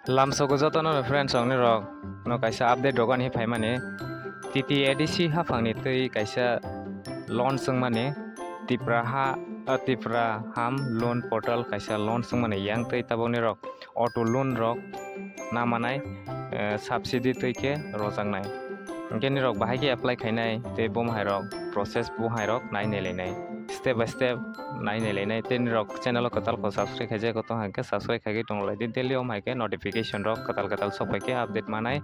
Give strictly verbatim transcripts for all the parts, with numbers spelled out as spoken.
Lamsogo jotono friends, ang nirok no kaisa update rok ani phaimani, T T A D C haphangni twi kaisa launch wngmani, Tipra ha, ah, Tipra Ham Loan Portal kaisa launch wngmani yang twi tabok nirok auto loan rok namanai, eh, subsidy twi khe rojaknai. Hingke nirok bahai khe apply khainai tei bo hai rok process bo hai rok nai nai lainai, step by step nai nai lainai. Tei nirok channel o kwtal kho subscribe khaijak kho tong hangke subscribe khaigwi tong lai di, daily om hai khe notification rok kwtal kwtal sok pai khe update manai,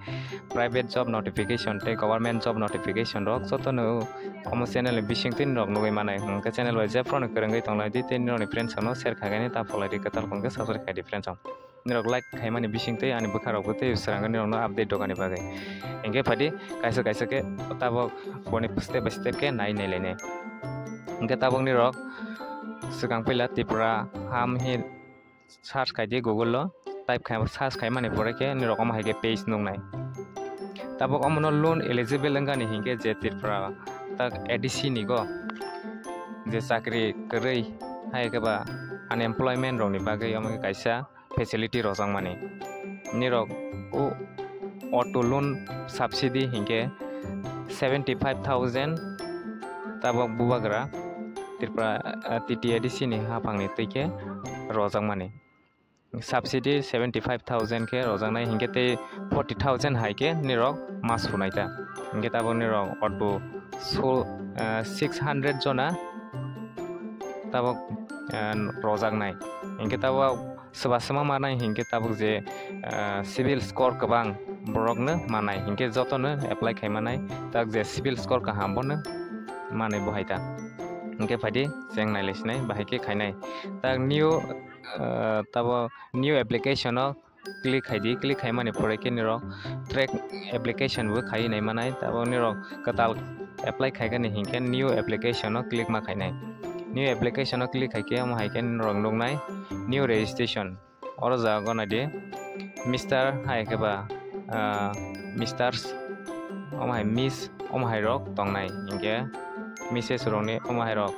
private job notification tei government job notification rok jotono omo channel ni bising twi nirok nugwi manai. Hingke channel bai jephru no kwrwngwi tong lai di tei nirok ni friends rok no share khaigani ta pholai di, kwtal kho hingke subscribe khai di friends rok. Nirok like khaimani bising tei ani bwkha rok bo tei swrang nirok no update rok ani bagwi. Hingke phaidi kaisa kaisa khe tabok boni step by step khe nai nai lainai. Hingke tabok nirok swkang puila Tipra Ham hi search khai di Google o, type khai, search khaimani pore khe nirok omo hai khe page nuknai. Tabok omono loan eligible wngkha ni hingke je Tripura tak A D C ni go je chakri kwrwi hai khe ba unemployment rok ni bagwi omo khe kaisa facility rwjakmani. Nirok o auto loan subsidy hingke seventy five thousand tabok bubagra Tripura, ah, T T A D C ni haphangni twi khe rojakmani. Subsidy seventy five thousand khe rojaknai hingke tei forty thousand hai khe nirok ma sunai ta. Hingke tabok nirok auto so, ah, six hundred jona tabok, ah, rojaknai. Hingke tabok Swba swma manai hinkhe tabuk je, ah, civil score kwbang borokno manai hinkhe jotono apply khai manai, tak je civil score kaham bono manai bo hai ta. Hinkhe phaidi cheng nailai sinai bahai khe khainai. Tak new, ah, tabo new application o click khai di, click khai mani pore khe nirok track application bo khai nai manai, tabo nirok kwtal apply khai gani hinkhe new application o click ma khainai. New application o click khai khe omo hai khe nirok nuknai new registration. Oro jaga gana di Mister hai khe ba, ah, Misters, omo hai Miss, omo hai rok tongnai hinkhe Misses rokni omo hai rok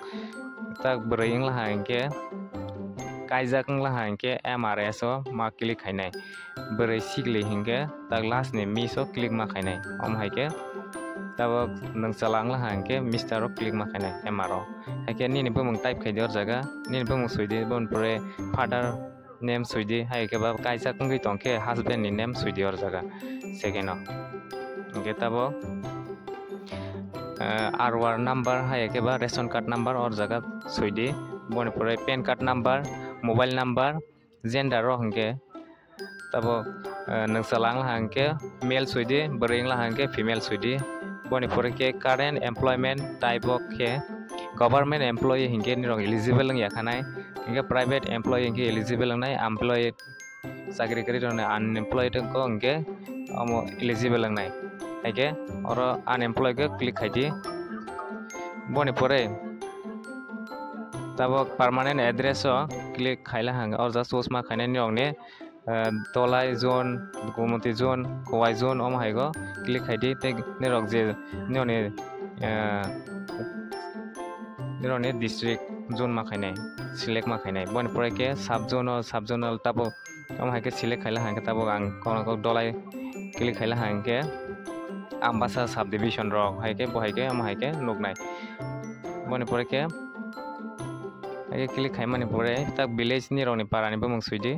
tak bwrwi wngla ha hinkhe kaijak wngla ha hinkhe M R S o ma click khainai. Bwrwi sikli hinkhe tak last ni Miss o click ma khainai. Omo hai khe tabok nwng chwla wngla ha hinkhe Mister o click ma khainai M R o. Hai khe nini bumung type khai di or jaga, nini bumung sui di, boni pore father name sui di, hai khe ba kaijak wngwi tong khe husband ni name sui di or jaga second o. Hinkhe tabok, eh, R O R number hai khe ba ration card number or jaga sui di, boni pore pan card number, mobile number, gender o hinkhe tabok, eh, nwng chwla wngla ha hinkhe male sui di, bwrwi wngla ha hinkhe female sui di. Boni pore khe current employment type o khe government employee hinkhe nirok eligible wngya khanai. Hinkhe private employee hinkhe eligible wngnai, employee chakri kwrwi rokni unemployed wngkha hinkhe omo eligible wngnai. Haikhe oro unemployed khe click khai di. Boni pore tabok permanent address o click khaila hang, or just choose ma khainai nirokni, eh, Dolai zone, Gomoti zone, Khowai zone, omo hai go click khai di. Tei nirok je nirokni, eh, nirokni district zone ma khainai, select ma khainai. Boni pore khe sub zone o, sub zonal tabok omo hai khe select khaila hang khe tabok ang kono kok Dolai click khaila hang khe Ambasa subdivision rok hai khe bo hai khe omo hai khe nuknai. Boni pore khe hai khe click khaimani pore tak village nirokni para ni bumung sui di.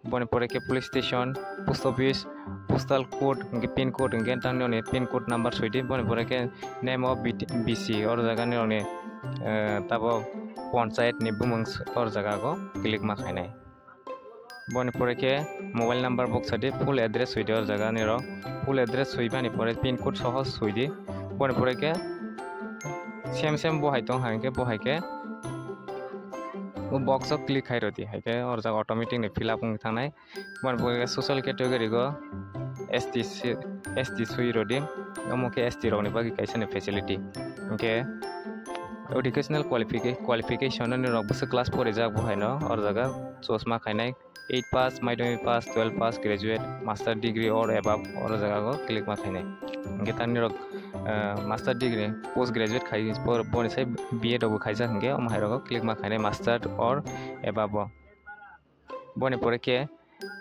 Boni pore khe police station, post office, postal code, hinkhe pin code, hinkhe tang nirokni pin code number sui di. Boni pore khe name of B T, B C, or jaga nirokni, eh, tabo panchayat ni bumung s-, or jaga go click ma khainai. Boni pore khe mobile number boksa di, full address sui di or jaga nirok. Full address sui bani pore pin code soho sui di. Boni pore khe same same bo hai tong hai khe bo hai khe o box o click khai rw di, hai khe or jaga automatic ni fill up wng thangnai. Boni pore khe social category go S T si-, S T sui rw di. Omo khe S T rokni bagwi kaisa ni facility. Hinkhe educational qualifica-, qualification nirok bwswk class four rijak bo haino or jaga choose ma khainai eight pass, madhyamik pass, twelve pass, graduate, master degree or above or jaga go click ma khainai. Hinkhe tang nirok, eh, master degree, post graduate khai por boni sai B Ed rok bo khaijak hinkhe omo hai rogo click ma khainai master or above o. Boni pore khe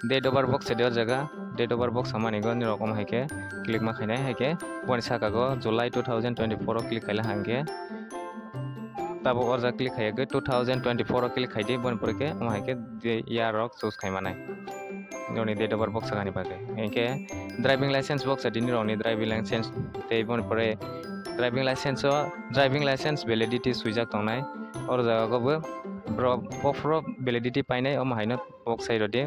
Date of birth box sadi o jaga, date of birth box samani go nirok omo hai khe click ma khainai, hai khe boni saka go July two thousand twenty-four o click khaila hang khe. Tabuk o jaga click khai khe two thousand twenty-four o click khai di, boni pore khe omo hai khe de year rok choose khai manai. Nirokni date of birth box sakani bagwi. Hinkhe driving license box sadi nirokni driving license tei boni pore driving license o driving license validity swijak tongnai. O jaga go bo bro, bophro validity painai omo haino box sai rodi.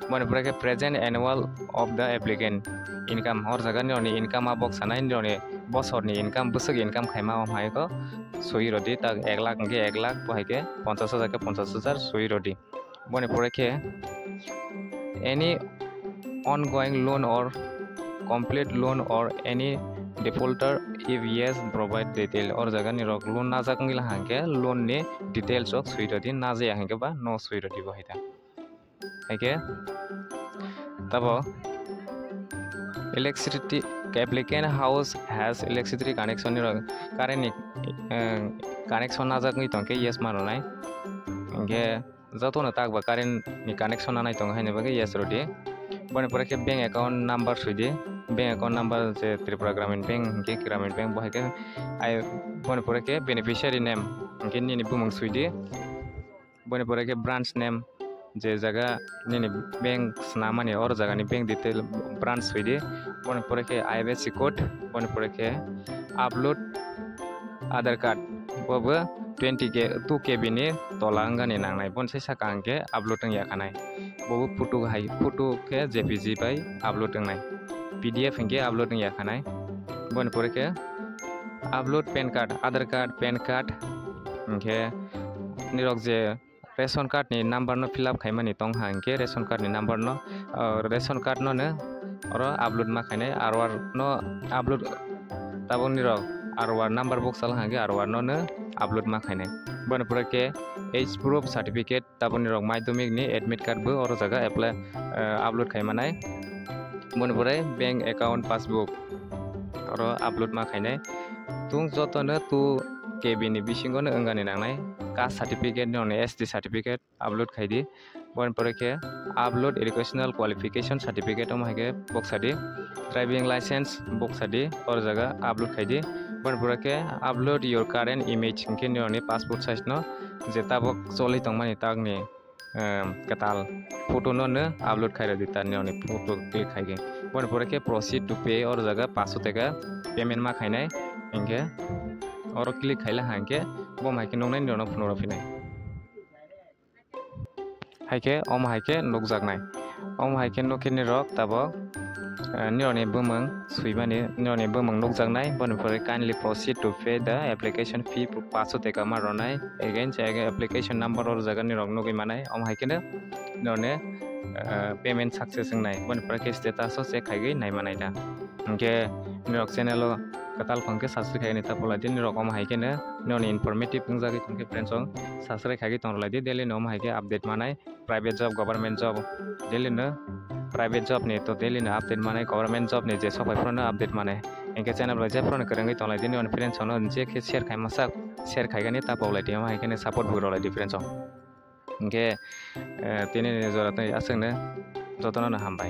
Boni pore khe present annual of the applicant income, o jaga nirokni income a box sanai, nirokni bosorni income, bwswk income khaima omo hai go swi rodi, tak ek lakh hwnkhe ek lakh, bo hai khe ponchash hajar khe ponchash hajar swi rodi. Boni pore khe any ongoing loan or complete loan or any defaulter, if yes provide detail, o jaga nirok loan najak wngwi la hang khe loan ni details rok swi rodi, najaya hang khe ba no swi rodi bo hai ta. Hai khe tabo electricity, applicant house has electricity connection nirok current ni, eh, connection najak wngwi tong khe yes ma rwnai. Hinkhe jotono tak ba current ni connection nanai tongo haini bagwi yes rodi. Boni pore khe bank account number swi di, bank account number je Tripura Gramin Bank hinkhe Gramin Bank bo hai khe ai, boni pore khe beneficiary name hinkhe nini bumung swi di. Boni pore khe branch name, je jaga nini bank swnamani, oro jagani bank detail branch swi di. Boni pore khe I F S C code, boni pore khe upload Aadhaar card, bo bo twenty K, two K B ni tola wngani nangnai, boni sai saka hwnkhe upload wngya khanai. Bo bo photo hai, photo khe J P G bai upload wngnai, P D F hwnkhe upload wngya khanai. Boni pore khe upload pan card, Aadhaar card, pan card, hwnkhe nirok je ration card ni number no fill up khaimani tong ha, hwnkhe ration card ni number no, ah, ration card no no oro upload ma khainai, R O R no upload, tabuk nirok R O R number box sal hwnkhe R O R no no upload ma khainai. Boni pore khe age proof certificate, tabuk nirok madhyamik ni admit card bo oro jaga apply, ah, upload khaimanai. Boni pore bank account passbook oro upload ma khainai. Tung joto no two K B ni bisingo no wngani nangnai. Caste certificate, nirokni S T certificate upload khai di. Boni pore khe upload educational qualification certificate, omo hai khe box sa di. Driving license box sa di, oro jaga upload khai di. Boni pore khe upload your current image, hinkhe nirokni passport size no je tabuk choli tongmani takni, em, kwtal photo no no upload khai rw di, ta nirokni photo click khai khe. Boni pore khe proceed to pay, oro jaga paanch sho taka payment ma khainai, hinkhe oro click khaila hang khe bo hai khe nuknai, nirokno phunuk rw phinai. Hai khe omo hai khe nukjaknai. Omo hai khe nuk khe nirok tabuk, eh, nirokni bumung swimani, nirokni bumung nukjaknai. Boni pore kindly proceed to pay the application fee, paanch sho taka ma rwnai. Again, se application number oro jaga nirok nugwi manai. Omo hai kheno nirokni, eh, payment success wngnai. Boni pore khe status o check khaigwi nai manai da. Hinkhe nirok channel o kwtal phang khe subscribe khaigwi ta polai di. Nirok omo hai kheno nirokni informative wngjagwi tongkhe friends o subscribe khaigwi tong rwlai di. Daily no omo hai khe update manai. Private job, government job, daily no private job ni to daily no update manai, government job ni je sok bai phano update manai. Hinkhe channel bai je phano kwrwngwi tonglai di, nini friends no je khe share khai masa share khaigani ta paulai di, omo hai khe support bo rwlai di friends o. Hinkhe, eh, tini ni jora tei aswk no jotono no hambai.